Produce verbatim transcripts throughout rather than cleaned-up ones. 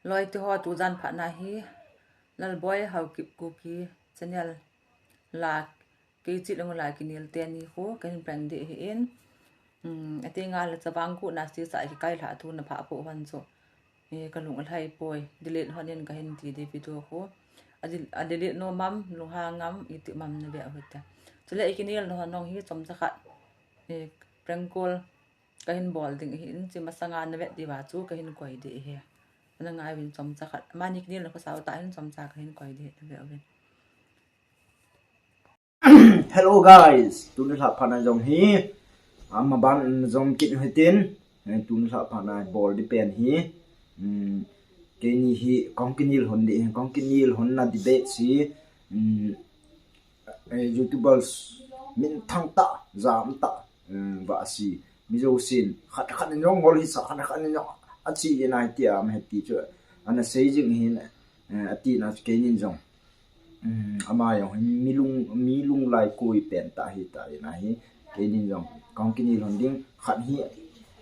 Loi te ho, tujan phatna hi Lalboi Haokip Kuki channel la Keichit Lengol a kinel teni khu kahin prank ding ahin. Um, ati nga le chavang khu na si sa kikai lha thu na pha po hon chu. E, kalung alhai poi, delete hon in kahin ti ding video khu. A del-, a delete nom am, lunghang am, iti mam na ve u hite. Chule i kinel na hon nong hi chomcha khat. E, prank call kahin bol ding ahin, chi masanga na vet diu va chu kahin koi ding ahi. Ana ngai uvin chomcha khat. Amani kinel na khu sao ta hin chomcha kahin koi ding ahi, ve uvin. Hello guys, tuni lha phatna jong hi, ama ban jom kit hitin, eh, tuni lha phatna bol ding pen hi, um, keini hi kong kinel hon ding, kong kinel hon na debate si, um, eh, YouTubers minthang tah, jam tah, eh, Vahsi, mi jousen, khat khat in jong ngol hisa, khat khat in jong achi in ahi tia, am heti chu, ana sei jing hin, eh, ati na chu keinin jong. Um, ama jong hi mi lung, mi lunglai koi pen tah ahi ta in ahi, keinin jong kong kinel hon ding, khat hi,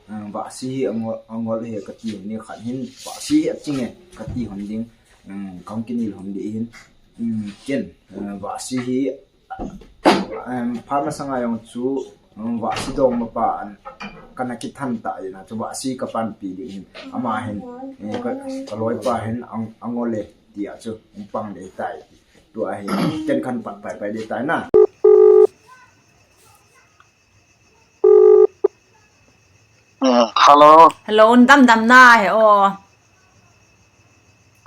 um, Vahsi hi angol, angol he kati hon ding, khat hin Vahsi hi aching e kati hon ding, um, kong kinel hon ding hin, um, ken, um, Vahsi hi, um, phat masanga jong chu, um, Vahsi dongmapa an, kana kithan ta in a chu Vahsi ka panpi ding hin, ama hin, eh, ka, ka loipa hin ang, angol e tia chu, um, pang ding tai. Tua hi, ken khan pat pai pai ding tai na. Mm, hello. Hello, un dam dam na he o.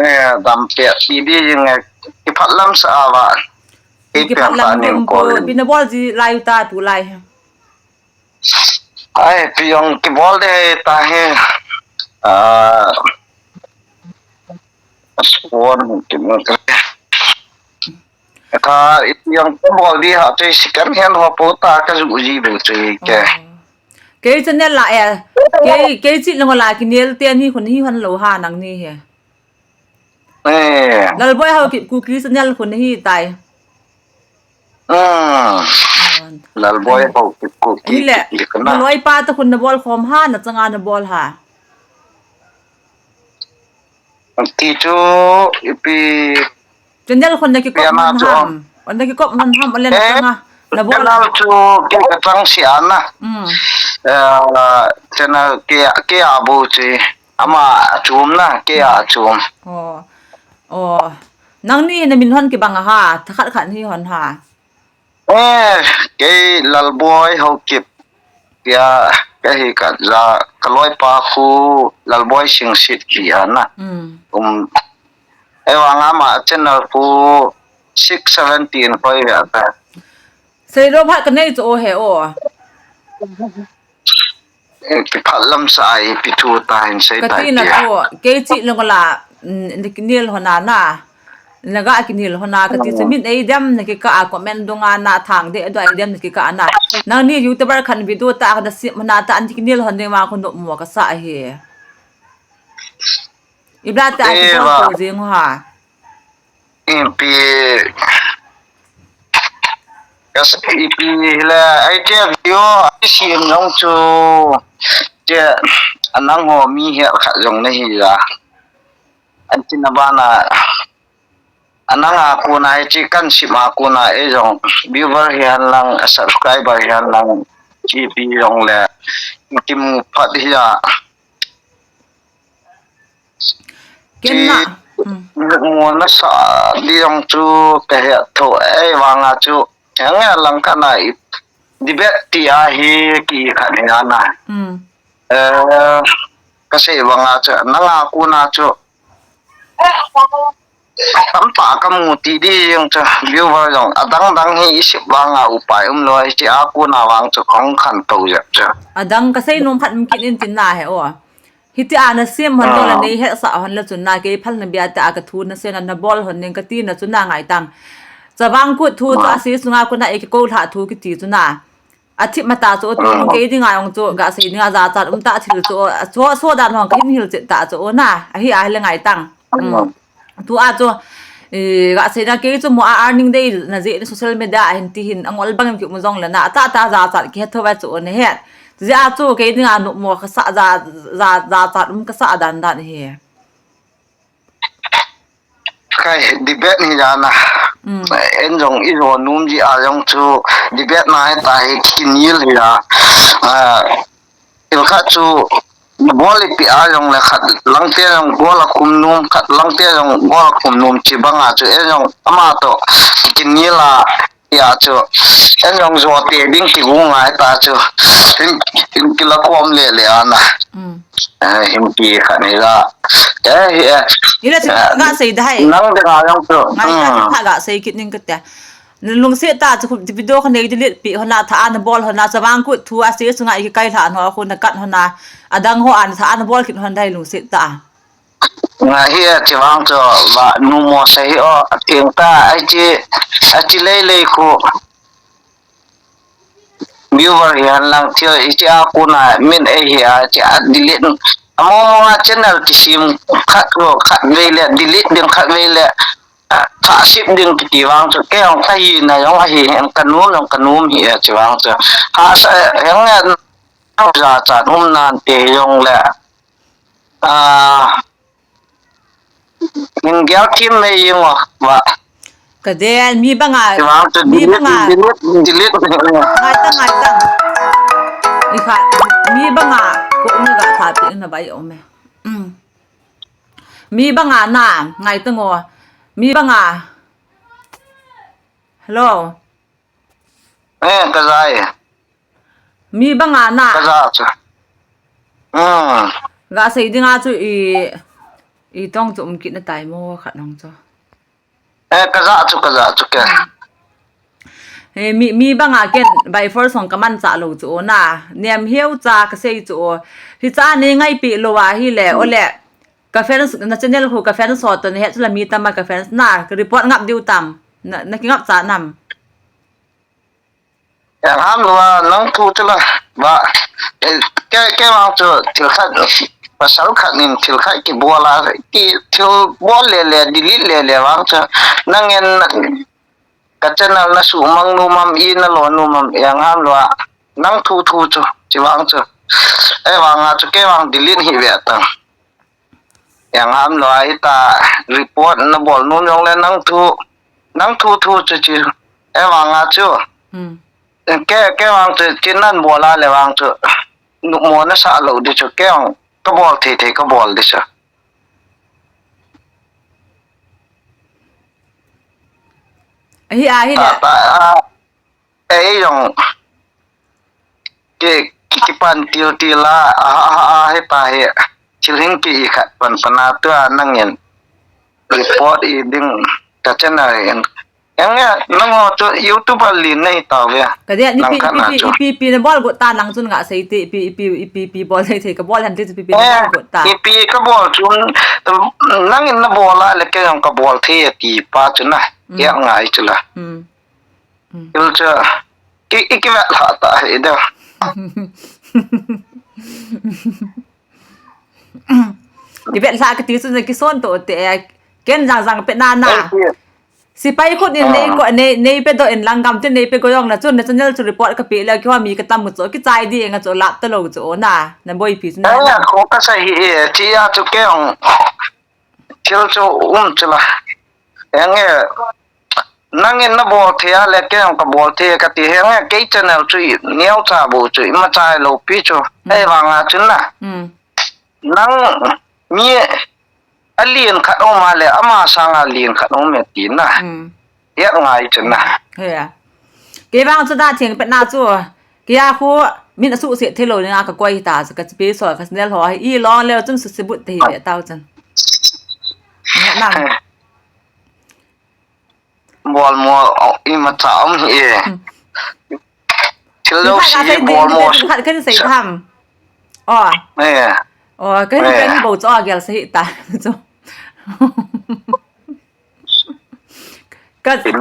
Eh, dam pia, i bi jing e, i phat lam sa a va. I ki phat lam dum po, pi na bol ji lai u ta tu lai. Ai, pi jong ki bol de ta he. Ah, Suan ki mo. Ka i yang ko bol di ha, te si kan hian ho po ta ka ju ji bu te ke. Oh. Kei channel la e. Kei, Keichit Lengol a kinel teni khun hi hon lo ha nangni he. Eh. Lalboi Haokip Kuki channel khun hi tai. Ah. Oh. Lalboi Haokip Kuki. Hile, ki kana. Naloipa to khun na bol khom ha, na changa na bol ha. Ti chu ipi channel khun na kikop man ham. On na kikop man ham, olen eh, changa. Na bol channel chu ki ka chang si ana. Mm. Eh, channel ki, ki a bu chi. Ama a chum na, ki a chum. Oh. Oh. Nangni na min hon kibang a ha, thakhat khat hi hon ha. Eh, kei Lalboi Haokip. Pia, ka hi ka ja, ka loipa khu Lalboi Singsit ki ana. Mm. Um, e wa nga ma channel khu six seventeen khoi ve ta. Sei lo phat ka nei chu o he o. Eh, ki phat lam sa ai pi thu ta hin sei ta. Ka ti na chu, Keichit Lengol a, mm, ni kinel hon a na. Na ga kinel hon a, ka ti chu min ei dem na kikah a comment dung a na thang de, do ei dem na kikah a na. Nangni YouTuber khan video ta ka da sim hon a ta an kinel hon ding ma ko no mo ka sa hi. I bla ta ki bol ko jing ha. Ipi. Kas ipi le ai te video ai sim jong chu. Te anang ho mi he khat jong na hi la. An tin a bana. Anang a kona e chi kan sim a kona e jong viewer hi han lang, subscriber hi han lang, G P jong le kim phat hi a. Ken na. Mo na sa di jong chu ka he tho e vanga chu. Ang a lang ka na i debate ti a hi ki khat ni na. Mm. Eh, ka sei vanga chu, nang a kona chu. Tamtah ka mu ti di jong chu, viewer jong, adang dang hi i sip vanga upai um lo, hichi a kona vang chu kong khantou jep chu. Adang ka sei nom khat um kit in tin na he o. Hiti a na sim hon lo la nei hetsah hon la chun na kei phal na bia te a ka thu na sei na na bol hon ning ka ti na chu na ngai tang. Chavang kut thu chu a si sunga kona e ki ko lha thu ki ti chu na. A thip mata chu, tu kei dinga jong chu, ga sei dinga jachat um ta thil chu, a chu, so dan hong ka hin hil chet ta chu, na, a hi a hi le ngai tang. Mm. Tu a chu, eh, ga sei na kei chu mo a earning dei na je ni social media a hin ti hin, angol bang ki mu jong le na, ta ta jachat ki he tho va chu na he. Jia chu kei dinga nu mo ka sa ja, ja, jachat um ka sa dan dan hi. Kai debate hi jana. Mm. En jong i jo num ji a jong chu debate na hi ta hi kinil hi a. Ah, thil khat chu bol ipi a jong le khat lang te jong bol a kum num, khat lang te jong bol a kum num chi banga chu en jong ama to kinil a. Ya chu, en jong jo te ding kigu ngai ta chu. Hin, hin kila kom le le ana. Mm. Eh, hin ki khat ni la. Eh, eh. Ila chu, eh, ga sei dai. Nang de ga jong chu. Ngai ta, mm, kha ga sei kit ning kate. Lungset ta chu video kha nei delete pi hona tha ana bol hona chavang kut thu a se sunga i kai hla no khu na kat hona. Adang ho an tha ana bol kit hon dai lungset ta. Nga hi a chi vang chu va numo sa hi o, a theng ta, a chi, a chi lei lei khu. Viewer hi han lang thil, i chi a khu na min ei hi a chi a delete. A mo mo nga channel ti sim khat khu, khat vei le, delete ding khat vei le. A, tha sip ding kiti vang chu, kei ong ka hi na, ong a hi, ong ka num, ong ka num hi a chi vang chu. Ha sa, ong a, ja cha num nan te ong le. Ah, min gel thim mei jeng o, va. Ka den, mi banga, ti vang chu mi delete, banga. Delete, delete. Ngai ta, ngai ta. I kha, mi banga, ko ni ga tha pi na bai o me. Mm. Mi banga na, ngai ta ngo. Mi banga. Hello. Eh, ka ja e. Mi banga na. Ka ja chu. Hmm. Ga sei dinga chu i, i tong chu um kit na tai mo khat nong chu. Eh, ka ja chu, ka ja chu ke. Eh, mi, mi banga ken by force hong ka man cha lo chu o na. Nem hiu cha ka sei chu o. Hi cha nei ngai pi lo a hi le, o le. Ka fans, na channel khu ka fans ho to ne he chu la mi tam a ka fans na. Ka report ngap diu tam. Na, na ki ngap cha nam. Yang ham lua nang thu chu la, va, eh, ke, ke vang chu thil khat, pasal khat nin thil khat kibol a, ki, thil bol le le, delete le le vang chu, nang en ka channel na su mang nu mam i na lo nu mam, yang ham lua, nang thu thu chu, chi vang chu, eh, vang a chu ke vang delete hi ve ta. Yang ham lua hi ta report na bol nu jong le nang thu, nang thu thu chu chi. E vang a chu. Hmm. Ke, ke vang chu chi nan bol a le vang chu. Nu mo na sa lo di chu ke ong ka bol thei thei ka bol di chu. Ahi, ahi le. Ta, ta, a. Ei jong ki, ki, kipan til til a, a, a, a, heta hi, thil hin ki i khat pan pan a tua nangin report i ding ka channel in. Yang ya, nang ho chu YouTuber lin nei ta ve. Ka dia, ipi, ipi, ipi, ipi, ipi na bol got ta nang chun nga sei te, ipi, ipi, ipi, ipi bol sei te, ka bol han te, ipi, ipi na bol got ta. Ipi ka bol chun, nangin na bol a le ke jong ka bol thei ti pa chu na. Mm. Ya ngai chu la. Mm. Mm. Thil chu, ki, i kivet lha ta hi da. Kivet lha kati chu na kison to te, ken jang jang pe na na. Ei, ei. Sipai khut in nei ko, nei, nei pe do in lang gam te nei pe ko jong na chun na channel chu report ka pe le ki ho mi ka tam chu ki chai di nga chu lap ta lo chu na, na boipi chu na. Ei, ko ka sa hi e, chi a chu ke ong. Thil chu um chu la. Henge, nangin na bol thei a le kei jong ka bol thei ka ti henge, kei channel chu i neo cha bu chu i ma chai lo pi chu. Mm. Ei vang a chun na. Mm. Nang mi a lien khat um a le ama sang a lien khat um e ti na. Mm. Hiat ngai chu na. He a. Kei vang chu da theng pet na chu. Kei a khu min a suhset thei lo ning a ka koi ta chu ka chipi so ka channel ho hi i long le chun su sibut te hi ve tau chun. Nge nang. Bol mo i ma cha um hi e. Hmm. Thil lo si bol mo. Khat kan sei tham. Oh. Eh. Oh, kan kan bo chu a gel sa hi ta. Chu. Ka, kei,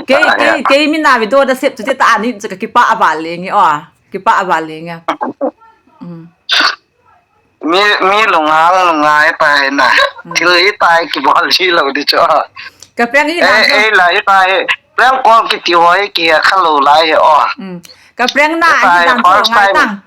kei, kei min a video da sep chu te ta ani chu ka kipa a val le nge, o. Kipa a val le nge. Mm. Mi, mi lunghang lunghai ta hi na. Mm. Thil hi ta hi kibol ji lo di chu. Ka prank hi na. Eh, eh, la hi ta hi. Prank call kiti ho hi ki kha lo lai hi, o. Mm. Ka prank na hi dan chu ngai tang.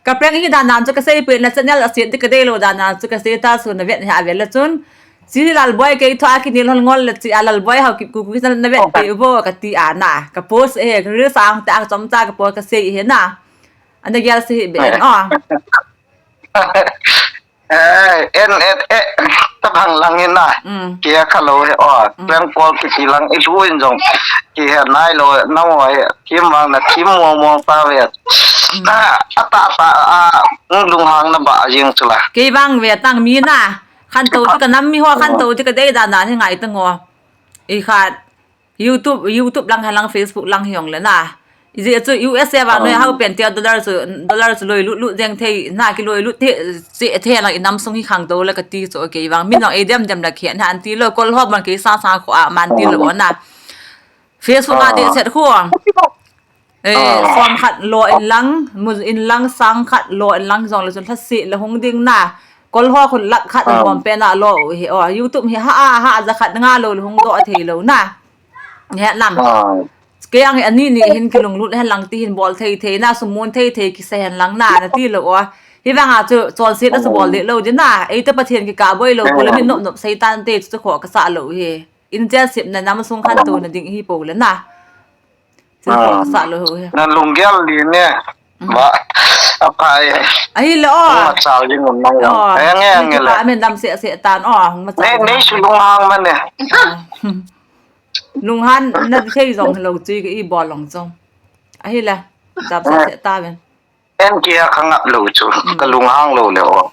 Ka prank hi dan nan chu ka sei pui na channel a set di ka dei lo dan nan chu ka sei ta su na vet hi a vel la chun. Chi Lalboi kei thua kinel hon ngol le chi a Lalboi hau ki ku ku na na vet kei bo kati a na. Ka post e, ka reel sang ta ka chom cha ka post ka sei he na. Ana gel se hi ben o. Eh, en, en, eh, ta phang lang in na. Mm. Kia kha lo he o. Mm. Prank call kiti lang i lu in jong. Ki he nai lo, na mo he, kim vang na kim mo mo ta ve. Mm. Na, ata ta, a, lunghang na ba jing chu la. Kei vang ve tang mi na. Khantou ti ka nam mi ho, khantou ti ka dei dan dan hi ngai ta ngo. I khat YouTube, YouTube lang ha lang, Facebook lang hi ong le na. I je chu U S A va noi hau pen tia dollar chu, dollar chu loi lut lut jeng thei na, ki loi lut thei, che thei lang i nam sung hi khangtou le ka ti chu kei vang. Min ong ei dem dem la khian han ti lo, kol ho ban kei sa sa kho a man ti lo na. Facebook a ti set khu. Eh, som khat lo in lang, mun in lang, sang khat lo in lang jong le chun lhasi le hung ding na. Kol ho khun lak khat a nuam pen a lo hi. O, YouTube hi ha a, ha a ja khat nga lo le hung doh thei lo na. He nam. Kei ang hi ani ni hin kilunglut hen lang ti hin bol thei thei na, sum mun thei thei kisa hen lang na, na ti lo o. Hi vang a chu chonset na chu bol de lo di na. Ei te Pathen kikah boi lo, ko le min nop nop Satan te chu kho ka sa lo hi. In chen sep na nam sung khantou na ding hi po le na. Chu kho ka sa lo ho he. Na lunggel li ne. Ba, a pai. Ahi le o. Ma chal ding um nang. O. Ai, nge, nge le. Amen dam se se tan o. Ma chal. Ne, ne su lunghang ma ne. Lunghan na thei jong lo chu i bol long jong. Ahi le. Dam se se ta ben. En kia ka ngap lo chu. Ka lunghang lo le o.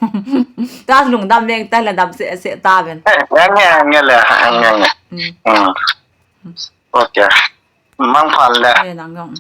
Ta lungdam leng ta le dam se se ta ben. Eh, nge, nge le, nge, nge. Mm. Okay. Mangpha le. Eh, nang jong.